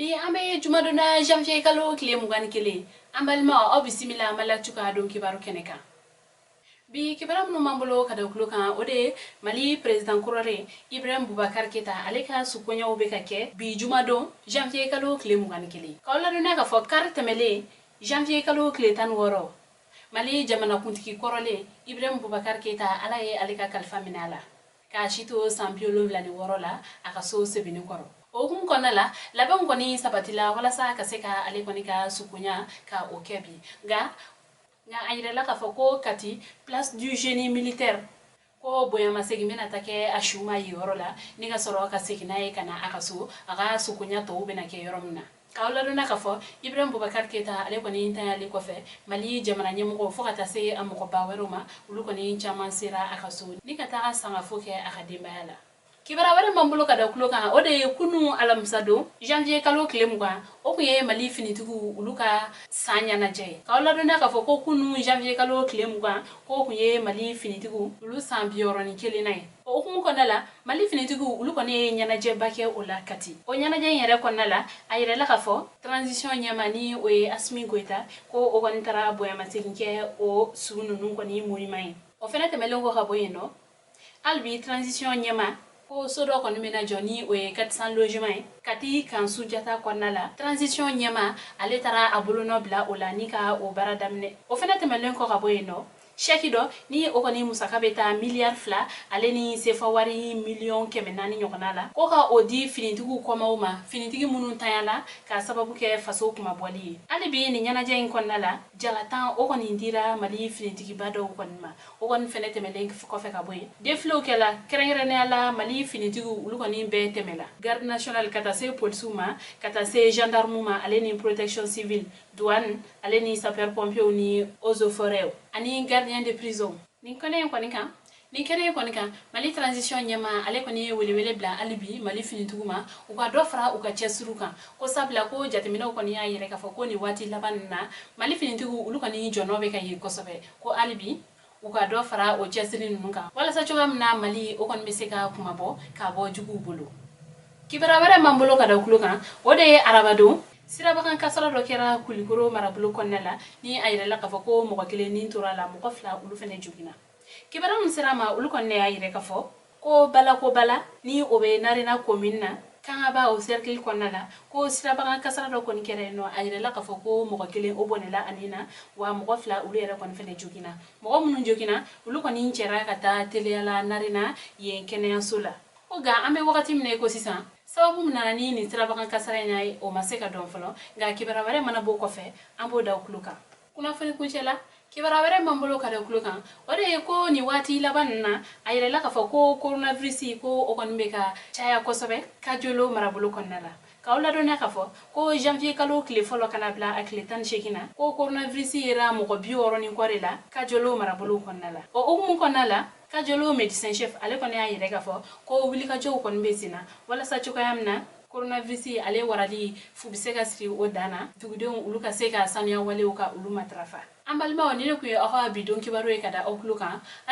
Bi an bɛ jumadon janvier kalo tile 21. An balimaw, aw bisimila Mali Actu ka don kibaru kɛnɛ kan. Bi kibaru minnu b'an bolo ka da tulo kan, o de ye Mali président kɔrɔlen Ibrahim Boubacar Keita, ale ka sukoɲɛw bɛ ka kɛ bi jumadon janvier kalo tile 21. K'aw ladɔnniya k'a fɔ kari tɛmɛlen janvier kalo tile 16, Mali jamanakuntigi kɔrɔlen Ibrahim Boubacar Keita, Ala ye ale ka kalifa minɛ a la k'a si to san 76 la a ka so Sebenikɔrɔ. O hukumu kɔnɔna la, labɛnw kɔni sabatila walasa ka se ka ale kɔni ka sukonya ka o kɛ bi. Nka a yirala k'a fɔ ko Kati, place du génie militaire, ko bonyamasegin bɛna ta kɛ a su ma yen yɔrɔ la, ni ka sɔrɔ ka segin n'a ye ka na a ka so, a ka sukonya tɔw bɛna kɛ yɔrɔ min na. K'aw ladɔnniya k'a fɔ Ibrahim Boubacar Keita, ale kɔni tanyali kɔfɛ, Mali jamana ɲɛmɔgɔ fo ka taa se a mɔgɔba wɛrɛw ma, olu kɔni caman sera a ka so ni ka taga sangafo kɛ a ka denbaya la. Kibaruya wɛrɛ b'an bolo ka da tulo kan, o de ye kunu alamisa don janvier kalo tile 20, o tun ye Mali finitigiw olu ka san ɲɛnajɛ ye. K'aw ladɔnniya k'a fɔ ko kunu janvier kalo tile 20, k'o tun ye Mali finitigiw olu san 61nan ye. O hukumu kɔnɔna la, Mali finitigiw olu kɔni ye ɲɛnajɛba kɛ o la Kati. O ɲɛnajɛ in yɛrɛ kɔnɔna la, a yirala k'a fɔ transition ɲɛmaa, ni o ye Assimi Goïta, ko o kɔni taara bonyamasegin kɛ o su ninnu kɔni monument ye. O fɛnɛ tɛmɛlen kɔ ka bɔ yen nɔ, hali bi transition ɲɛmaa ko so dɔ kɔni bɛna jɔ, ni o ye 400 logement ye Kati camp Sunjata kɔnɔna la. Transition ɲɛmaa, ale taara a bolonɔ bila o la ni ka o baara daminɛ. O fɛnɛ tɛmɛlen kɔ ka bɔ yen nɔ, chèque dɔ ni o kɔni musaka bɛ taa miliyari 2 ale ni sefa wari miliyɔn 400 ɲɔgɔnna la, ko ka o di finitigiw kɔmaw ma, finitigi minnu tanyala k'a sababu kɛ faso kumabɔli ye. Hali bi nin ɲɛnajɛ in kɔnɔna la, jala 10 o kɔni dira Mali finitigiba dɔw kɔni ma. O kɔni fɛnɛ tɛmɛlen kɔfɛ ka bɔ yen, défiléw kɛla, kɛrɛnkɛrɛnnenya la Mali finitigiw olu kɔni bɛɛ tɛmɛla, garde nationale ka taa se polisiw ma, ka taa se gendarme ma, ale ni protection civile, douane, ale ni sapeur pompier ni eaux et forêts ani gardien de prison. Nin kɛnɛ in kɔni kan, Mali transition ɲɛmaa, ale kɔni ye welewele bila hali bi Mali finitigiw ma, u ka dɔ fara u ka cɛsiriw kan, ko sabula ko jateminɛw kɔni y'a yɛrɛ k'a fɔ ko nin waati laban nin na, Mali finitigiw olu kɔni jɔnɔ bɛ ka ye kosɛbɛ, ko hali bi u ka dɔ fara o cɛsiri ninnu kan walasa cogoya min na Mali o kɔni bɛ se ka kumabɔ k'a bɔ juguw bolo. Kibaruya wɛrɛ b'an bolo ka da tulo kan, o de ye arabadon sirabakan kasara dɔ kɛra Kulikoro marabolo kɔnɔna la, ni a yirala k'a fɔ ko mɔgɔ kelen ni tora a la, mɔgɔ fila olu fɛnɛ joginna. Kibaruya min sera a ma, olu kɔni y'a yira k'a fɔ ko Balako Bala, ni o bɛ Narena commune na, Kangaba o cercle kɔnɔna la, ko sirabakan kasara dɔ kɔni kɛra yen nɔ. A yirala k'a fɔ ko mɔgɔ kelen o bɔnɛla ani na wa, mɔgɔ fila olu yɛrɛ kɔni fɛnɛ joginna. Mɔgɔ minnu joginna, olu kɔni cɛra ka taa teliyala Narena yen kɛnɛyaso la. Ko nka an bɛ wagati min na i ko sisan, sababu min nana ni nin sirabakan kasara in ye, o ma se ka dɔn fɔlɔ. Nka kibaruya wɛrɛ mana bɔ kɔfɛ, an b'o da tulo kan kunnafoni kuncɛ la. Kibaruya wɛrɛ b'an bolo ka da tulo kan, o de ye ko nin waati laban nin na, a yirala k'a fɔ ko coronavirus, ko o kɔni bɛ ka caya kosɛbɛ Kajolo marabolo kɔnɔna la. K'aw ladɔnniya k'a fɔ ko janvier kalo tile fɔlɔ ka na bila a tile 18 na, ko coronavirus yera mɔgɔ 60 ni kɔ de la Kajolo marabolo kɔnɔna la. O hukumu kɔnɔna la, Kajolo médecin chef, ale kɔni y'a yɛrɛ k'a fɔ ko wulikajɔw kɔni bɛ sen na walasa cogoya min na coronavirus ale warali fu bɛ se ka siri o dan na, dugudenw olu ka se ka sanuya walew ka olu matarafa. An balimaw, ni ne tun ye aw ka bi don kibaru ye ka da aw tulo kan.